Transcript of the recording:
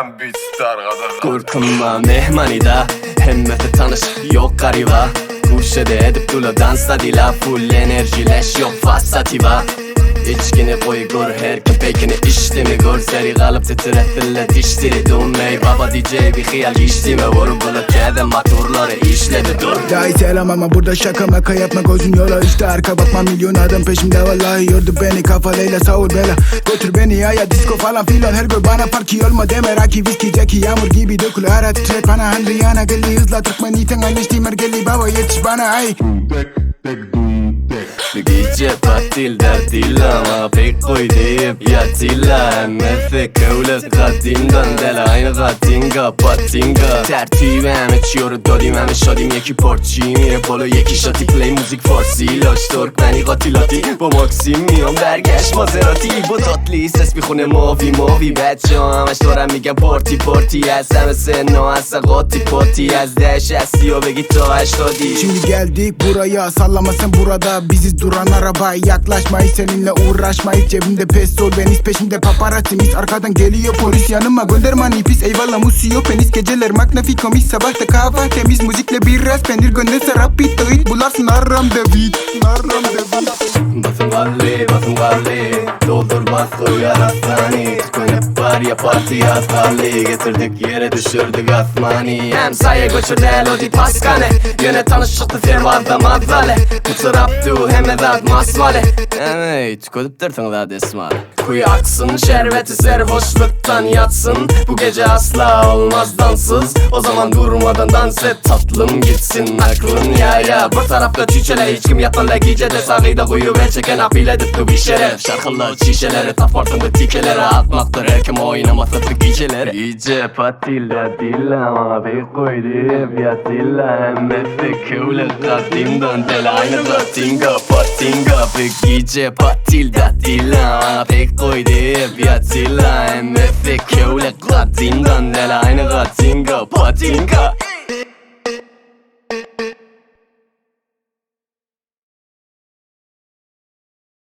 Hem beat dargadan. Görküm mehmanida Hemmesi tanyş yok gariba Guşede edip dula dansa dila Full enerjileş yok fasativa İçkini koy gör her kim peykini içti mi gör Seri galyp titretdile dişdiri Dum ey baba DJ bir hiyal geçti mi Vur bulut täze motorlary işledi dur. Dahi selam ama burada şaka maka yapma gözün yola. İşte arka bakma milyon adam peşimde. Vallahi yordu beni kafalıyla savur bela. Götür beni ya disco falan filan. Her gol bana farkı olma deme. Raki viski jackie yağmur gibi dökül. Ara titret bana Andriana geldi hızla. Türkmenitan anlaştı mergeli baba yetiş bana ay. Tek tek dum tek. Gece tatil derdil ama pek koy deyip yatilla. MF köle kadimden del aynı kadinga patinga. Tertibem içiyor دادیم همه شادیم یکی پارچی میره بالا یکی شاتی پلی موزیک فارسی لاش ترکمنی قاتیلاتی با ماکسیم میام برگشت مازراتی با تاتلی ses میخونه ماوی ماوی بچه ها همش دارن میگن پارتی پارتی از همه سنا اصلا قاطی پاتی از ده شستی ها بگی تا هشتادی. Şimdi geldik buraya sallama sen burada biziz duran araba yaklaşma hiç seninle uğraşma hiç cebimde pistol ben hiç peşimde paparazzi mis arkadan geliyor polis yanıma gönderme pis eyvallah musiyo penis geceler magnifico mis sabah da kahve temiz müzikle biraz peynir gönderse rapid it bularsın aram David aram David. Basın galli basın galli Doldur bas koy arasani Tükenip var ya parti yaz Getirdik yere düşürdük asmani. Hem saye göçürdü elodi paskane Yöne tanış çıktı servazda mazale Bu taraftu hem edat masvale. Ey tükedip da desmal Kuyu aksın şerbeti serhoşluktan yatsın. Bu gece asla olmaz dansız. O zaman durmadan dans et tatlım gitsin aklın. Ya ya Bu tarafta çiçeler hiç kim yatmalı gecede Sağıyda kuyu ve çeken apile tuttu bir şeref. Şarkılı şişelere tapartındı tikelere. Atmaktır her kim oynamasa bu geceleri. Gece patilla dilla bir koy deyip yatilla MF köle kadimden del aynı katinga patinga. Bir gece patilda dilla pek koy deyip yatilla MF köle kadimden del aynı katinga patinga.